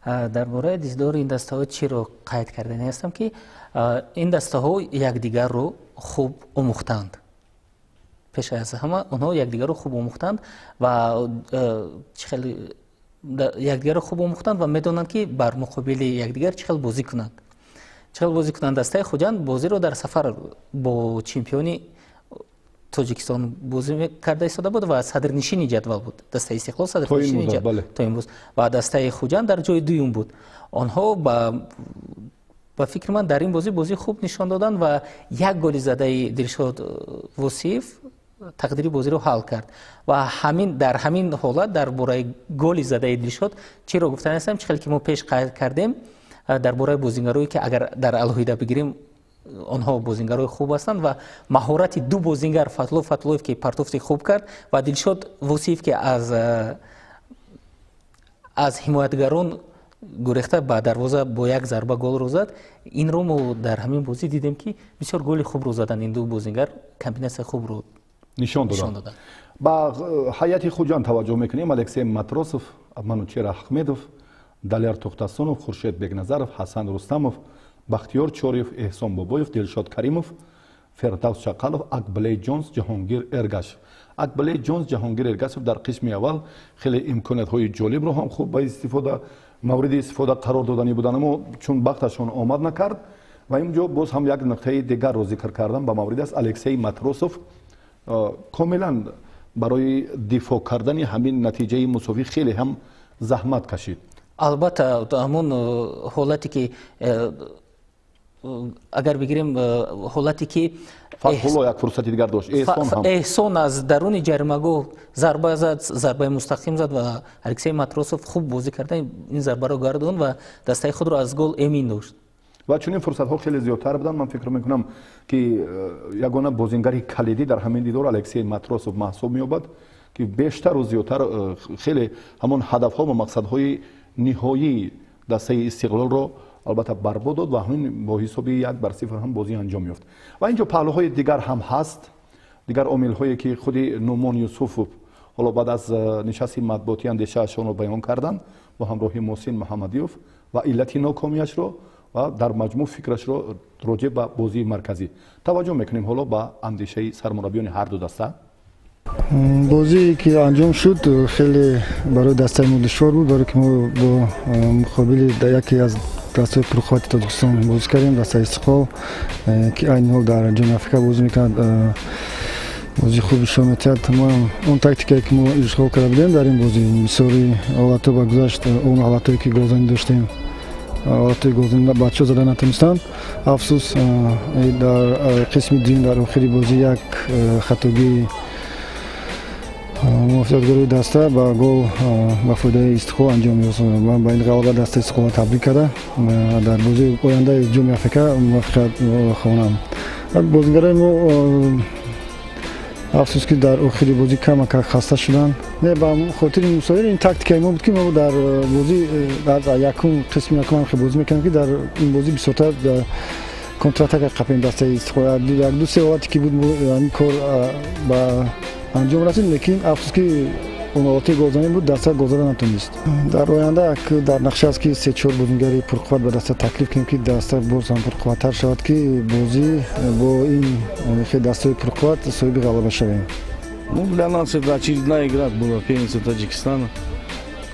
Дар бораи дидори ин дастаҳо чиро қайд кардани ҳастам, ки ин дастаҳо якдигарро хуб омӯхтанд. Пеш аз ҳама онҳо якдигарро хуб омӯхтанд ва чӣ хел якдигарро хуб омӯхтанд ва медонанд, ки бар муқобили якдигар чӣ хел бозӣ кунанд. Чӣ хел бозӣ кунанд. Дастаи Хуҷанд бозиро дар сафар бо чемпиони Тоҷикистон бозӣ карда истода буд ва садрнишини ҷадвал буд. Дастаи Истиқлол садрнишини ҷадвал то имрӯз ва дастаи Хуҷанд дар ҷои дуюм буд. Онҳо ба Ба фикри ман дар ин бозӣ бозии хуб нишон доданд ва як голи задаи Дилшод Восиев тақдири бозиро ҳал кард. Ва ҳамин дар ҳамин ҳолат дар бораи голи задаи Дилшод чиро гуфтан ҳастам, чӣ хеле ки мо пеш қайд кардем дар бораи бозингарое ки агар дар алоҳида бигирем онҳо бозингарои хуб ҳастанд ва маҳорати ду бозингар Фатло Фатлоев ки партофти хуб кард ва Дилшод Восиев ки аз ҳимоятгарон гурехта ба дарвоза бо як зарба голро зад. Инро мо дар ҳамин бозӣ дидем ки бисёр голи хубро заданд ин ду бозингар, комбинатсияи хубро нишон доданд. Ба ҳайати Хуҷанд таваҷҷӯҳ мекунем. Алексей Матросов, Манучер Аҳмедов, Далер Тухтасунов, Хуршед Бекназаров, Ҳасан Рустамов, Бахтиёр Чориев, Эҳсон Бобоев, Дилшод Каримов, Фирдавс Чақалов, Акблей Ҷонс, Ҷаҳонгир Эргашев. Акблей Ҷонс, Ҷаҳонгир Эргашев дар қисми аввал хеле имкониятҳои ҷолибро ҳам хуб ба истифода мавриди истифода қарор додани буданд, аммо чун бахташон омад накард. Ва инҷо боз ҳам як нуқтаи дигарро зикр кардам ба маврид аст. Алексей Матросов комилан барои дифоъ кардани ҳамин натиҷаи мусовӣ хеле ҳам заҳмат кашид. Албатта ҳамон ҳолате ки агар бигирем ҳолате ки Фатҳулло як фурсати дигар дошт, Эҳсон аз даруни ҷаримагоҳ зарба зад, зарбаи мустақим зад ва Алексей Матросов хуб бозӣ карда ин зарбаро гардонд ва дастаи худро аз гол эмин дошт. Ва чунин фурсатҳо хеле зиёдтар буданд. Ман фикр мекунам ки ягона бозингари калидӣ дар ҳамин дидор Алексей Матросов маҳсуб меёбад ки бештару зиёдтар хеле ҳамон ҳадафҳо ва мақсадҳои ниҳоии дастаи Истиқлолро албатта барбод дод ва ҳамин бо ҳисоби 1-0 ҳам бозӣ анҷом ёфт. Ва инҷо паҳлӯҳои дигар ҳам ҳаст, дигар омилҳое ки худи Нумон Юсуфов ҳоло баъд аз нишасти матбуотӣ андешаашонро баён карданд бо ҳамроҳи Муҳсин Муҳаммадиёв ва иллати нокомиашро ва дар маҷмӯъ фикрашро роҷеъ ба бозии марказӣ. Таваҷҷӯҳ мекунем ҳоло ба андешаи сармураббиёни ҳар ду даста. Бозие ки анҷом шуд хеле барои дастаи мо душвор буд, барое ки мо бо муқобили яке аз дастаҳои пурқуввати Тоҷикистон бозӣ кардем, дастаи Истиқлол ки айни ҳол дар Ҷоми Африка бозӣ мекунад, бозии хуб нишон медиҳад. Мо он тактикае ки мо ишғол карда будем дар ин бозӣ бисёри ҳолатҳо ба гузашт, он ҳолатҳое ки голзанӣ доштем, ҳолатҳои голзанӣ бачаҳо зада натонистанд. Афсӯс, дар қисми дуюм дар охири бозӣ як хатогии муофиқатгарои даста ба гол ба фоидаи Истиқлол анҷом ёфт. Ман ба ин ғалаба дастаи Истиқлолро табрик карда дар бозии ояндаи Ҷоми Африка муваффақият хоҳонам. Бозигарои мо афсӯс ки дар охири бозӣ камакак хаста шуданд. Не, ба хотири мусовир ин тактикаи мо буд ки мо дар бозӣ дар якум қисми якум ҳам бозӣ мекардем ки дар ин бозӣ бисёртар контратака қапем дастаи Истиқлол. Як ду се ҳолате ки буд ҳамин кор ба анҷом расид, лекин афсӯс ки он ҳолати голзанӣ буд, даста гол зада натонист. Дар оянда дар нақша аст ки 3-4 бозингари пурқувват ба даста таклиф кунем ки даста боз ҳам пурқувваттар шавад, ки бозӣ бо ин дастаи пурқувват соҳиби ғалаба шавем. Ну, для нас это очередная игра была первенство Таджикистана,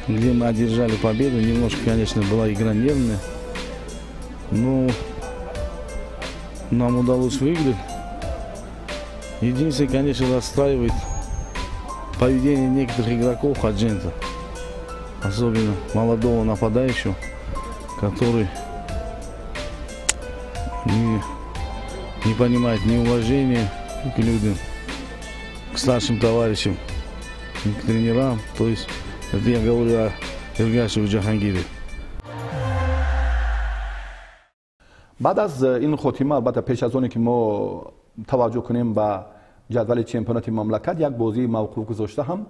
где мы одержали победу. Немножко, конечно, была игра нервная, но нам удалось выиграть. Единственное, конечно, расстраивает поведение некоторых игроков Худжанда, особенно молодого нападающего, который не понимает ни уважения к людям, к старшим товарищам, к тренерам. То есть, это я говорю о Эргашеве Джахангире. Баъд аз ин хотима, албатта пеш аз оне ки мо таваҷҷӯҳ кунем ба ҷадвали чемпионати мамлакат, як бозии мавқуф гузошта ҳам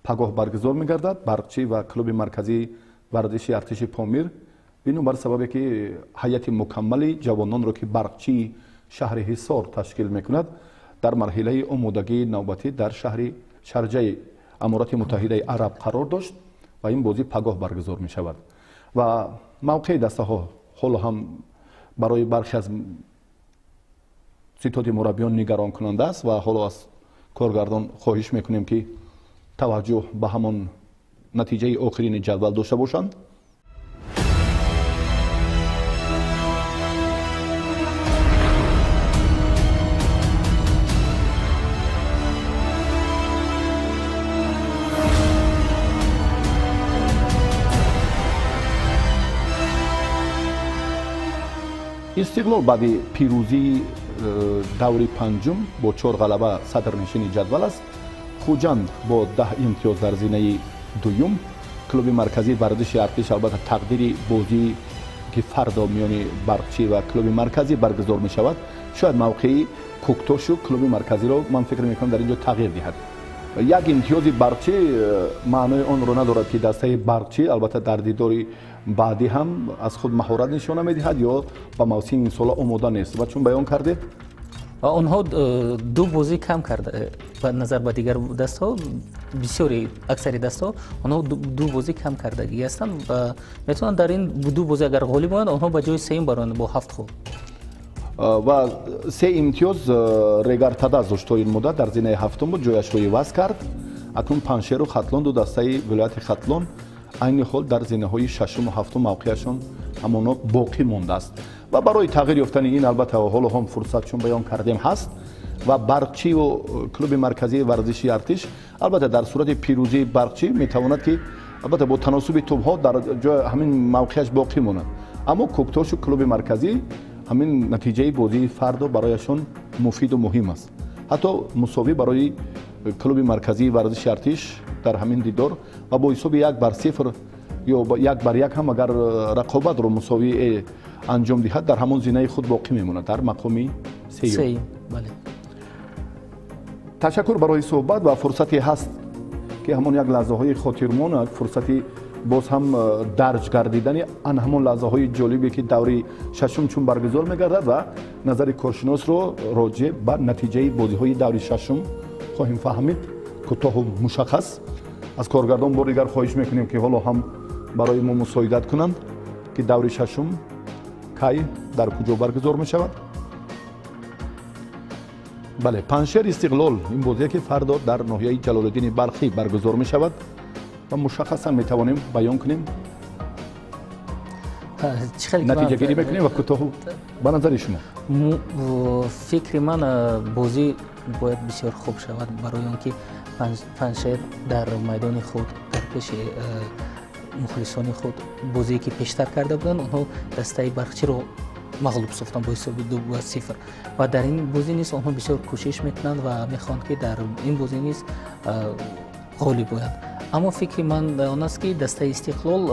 пагоҳ баргузор мегардад. Барқчӣ ва клуби марказии варзиши артиши Помир, бинобар сабабе ки ҳайати мукаммали ҷавононро ки Барқчии шаҳри Ҳисор ташкил мекунад дар марҳилаи омодагии навбатӣ дар шаҳри Шарҷаи Аморати Муттаҳидаи Араб қарор дошт ва ин бозӣ пагоҳ баргузор мешавад. Ва мавқеи дастаҳо ҳоло ҳам барои бархе аз ситоди мураббиён нигаронкунанда аст ва ҳоло аз коргардон хоҳиш мекунем ки таваҷҷӯҳ ба ҳамон натиҷаи охирини ҷадвал дошта бошанд. Истиқлол баъди пирӯзии даври панҷум бо 4 ғалаба садрнишини ҷадвал аст. Хуҷанд бо 10 имтиёз дар зинаи дуюм. Клуби марказии варзиши артиш албатта тақдири бозии ки фардо миёни Барқчӣ ва клуби марказӣ баргузор мешавад, шояд мавқеи Куктошу клуби марказиро ман фикр мекунам дар ин ҷо тағйир диҳад. Як имтиёзи Барқчӣ маънои онро надорад ки дастаи Барқчӣ албатта дар дидори баъдӣ ҳам аз худ маҳорат нишона медиҳад ё ба мавсими имсола омода нест. Ва чун баён кардед, онҳо ду бозӣ кам карда ба назар ба дигар дастҳо, бисёри аксари дастҳо онҳо ду бозӣ кам кардагӣ ҳастанд ва метавонанд дар ин ду бозӣ агар ғолиб оянд, онҳо ба ҷои сеюм бароянд бо 7 хол. Ва 3 имтиёз Регар-ТадАЗ дошт то ин муддат дар зинаи ҳафтум буд, ҷояшро иваз кард. Акнун Панҷшеру Хатлон, ду дастаи вилояти Хатлон айни ҳол дар зинаҳои шашуму ҳафтум мавқеашон ҳамоно боқӣ мондааст. Ва барои тағйир ёфтани ин албатта ҳоло ҳам фурсат чун баён кардем ҳаст. Ва Барқчиву клуби марказии варзиши артиш албатта дар сурати пирӯзии Барқчӣ метавонад ки албатта бо таносуби тӯбҳо дар ҷои ҳамин мавқеаш боқӣ монад. Аммо Куктошу клуби марказӣ ҳамин натиҷаи бозии фардо барояшон муфиду муҳим аст. Ҳатто мусовӣ барои клуби марказии варзиши артиш дар ҳамин дидор ва бо ҳисоби 1-0 ё 1-1 ҳам агар рақобатро мусовӣ анҷом диҳад, дар ҳамон зинаи худ боқӣ мемонад дар мақоми сеюм. Ташаккур барои суҳбат ва фурсате ҳаст ки ҳамон як лаҳзаҳои хотирмон, фурсати боз ҳам дарҷ гардидани ан ҳамон лаҳзаҳои ҷолибе ки даври шашум чун баргузор мегардад ва назари коршиносро роҷеъ ба натиҷаи бозиҳои даври шашум хоҳем фаҳмид, кӯтоҳу мушаххас. Аз коргардон бор дигар хоҳиш мекунем ки ҳоло ҳам барои мо мусоидат кунанд ки даври шашум кай дар куҷо баргузор мешавад. Бале, Панҷшер Истиқлол ин бозие ки фардо дар ноҳияи Ҷалолиддини Балхӣ баргузор мешавад ва мушаххасан метавонем баён кунем, натиҷагирӣ мекунем ва кӯтоҳу ба назари шумо. Фикри ман, бозӣ бояд бисёр хуб шавад барои он ки Панҷшер дар майдони худ дар пеши мухлисони худ бозие ки пештар карда буданд, онҳо дастаи Барқчиро мағлуб сохтанд бо ҳисоби 2-0 ва дар ин бозӣ низ онҳо бисёр кӯшиш мекунанд ва мехоҳанд ки дар ин бозӣ низ ғолиб оянд. Аммо фикри ман он аст ки дастаи Истиқлол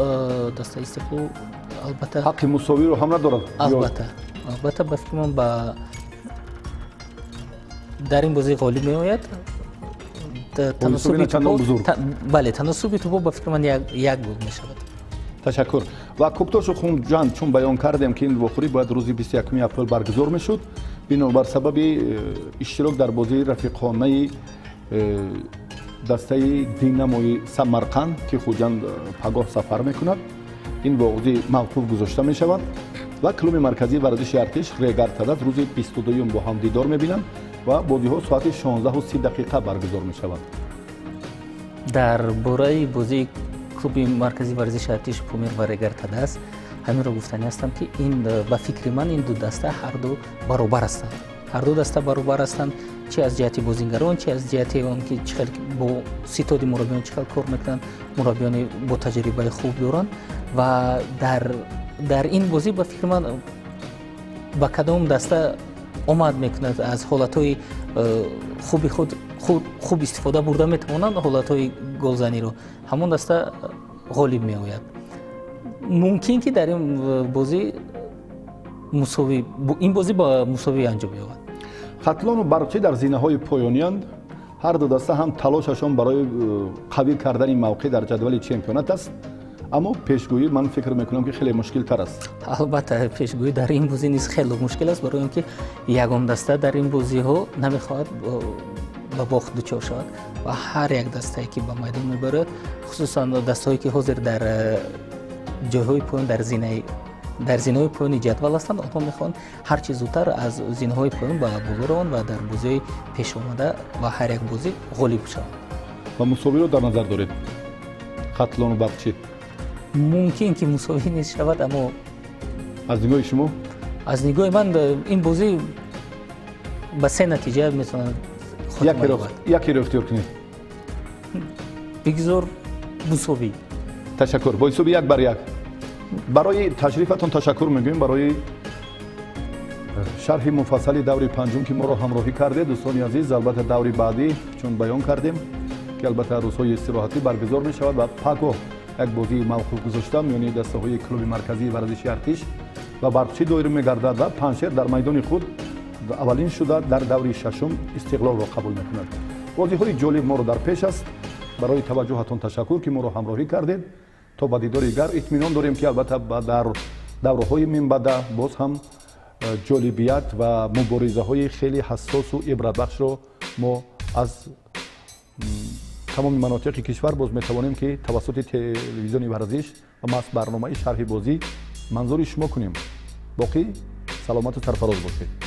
албатта ҳаққи мусовиро ҳам надорад. Албатта ба фикри ман дар ин бозӣ ғолиб меояд. Бале, таносуби тӯбҳо ба фикри ман як гол мешавад. Ташаккур. Ва Куктошу Хуҷанд чун баён кардем ки ин вохӯрӣ бояд рӯзи 21 апрел баргузор мешуд, бинобар сабаби иштирок дар бозии рафиқонаи дастаи Динамои Самарқанд ки Хуҷанд пагоҳ сафар мекунад, ин бозӣ мавқуф гузошта мешавад ва клуби марказии варзиши артиш Регар-ТадАЗ рӯзи 22 бо ҳам дидор мебинанд ва бозиҳо соати 16:30 баргузор мешаванд. Дар бораи бозии клуби марказии варзиши артиш Помир ва Регар-ТадАЗ ҳаминро гуфтанӣ ҳастам ки ин ба фикри ман ин ду даста ҳарду баробар ҳастанд. Ҳарду даста баробар ҳастанд, чи аз ҷиҳати бозингарон, чи аз ҷиҳати он ки чӣ хел бо ситоди мураббиён чӣ хел кор мекунанд, мураббиёни бо таҷрибаи хуб доранд ва дар ин бозӣ ба фикри ман ба кадом даста омад мекунад, аз ҳолатҳои хуби худ хуб истифода бурда метавонанд ҳолатҳои голзаниро, ҳамон даста ғолиб меояд. Мумкин ки дар ин бозӣ мусовӣ, ин бозӣ ба мусовӣ анҷом ёбад. Хатлону Барқчӣ дар зинаҳои поёниянд. Ҳар ду даста ҳам талошашон барои қавӣ кардани мавқеъ дар ҷадвали чемпионат аст, аммо пешгӯӣ ман фикр мекунам ки хеле мушкилтар аст. Албатта пешгӯӣ дар ин бозӣ низ хеле мушкил аст, барои он ки ягон даста дар ин бозиҳо намехоҳад ба бохт дучор шавад ва ҳар як дастае ки ба майдон мебарад, хусусан дастаҳое ки ҳозир дар ҷойҳои поён дар зинаҳои поёни ҷадвал ҳастанд, онҳо мехоҳанд ҳарчи зудтар аз зинаҳои поён ба боло раванд ва дар бозиҳои пешомада ва ҳар як бозӣ ғолиб шаванд. Ва мусовиро дар назар доред? Хатлону Барқчӣ мумкин ки мусовӣ низ шавад, аммо аз нигоҳи шумо? Аз нигоҳи ман ин бозӣ ба се натиҷа метавонад хотима ёбад. Якеро ихтиёр кунед. Бигзор мусовӣ. Ташаккур. Бо ҳисоби 1-1. Барои ташрифатон ташаккур мегӯем, барои Шарҳи муфассали даври панҷум, ки моро ҳамроҳӣ кардед, дӯстони азиз. Албатта, даври баъдӣ, чун баён кардем, ки албатта рӯзҳои истироҳатӣ баргузор мешавад ва пагоҳ як бозии мавқуф гузошта миёни дастаҳои клуби марказии варзиши Артиш ва Барқчӣ доир мегардад ва Панҷшер дар майдони худ аввалин шуда дар даври шашум Истиқлолро қабул мекунад. Бозиҳои ҷолиб моро дар пеш аст. Барои таваҷҷӯҳатон ташаккур, ки моро ҳамроҳӣ кардед. То ба дидори дигар. Итминон дорем, ки албатта дар давраҳои минбаъда боз ҳам ҷолибият ва муборизаҳои хеле ҳассосу ибратбахшро мо аз тамоми манотиқи кишвар боз метавонем, ки тавассути телевизиони Варзиш ва маҳз барномаи Шарҳи бозӣ манзури шумо кунем. Боқӣ саломату сарфароз бошед.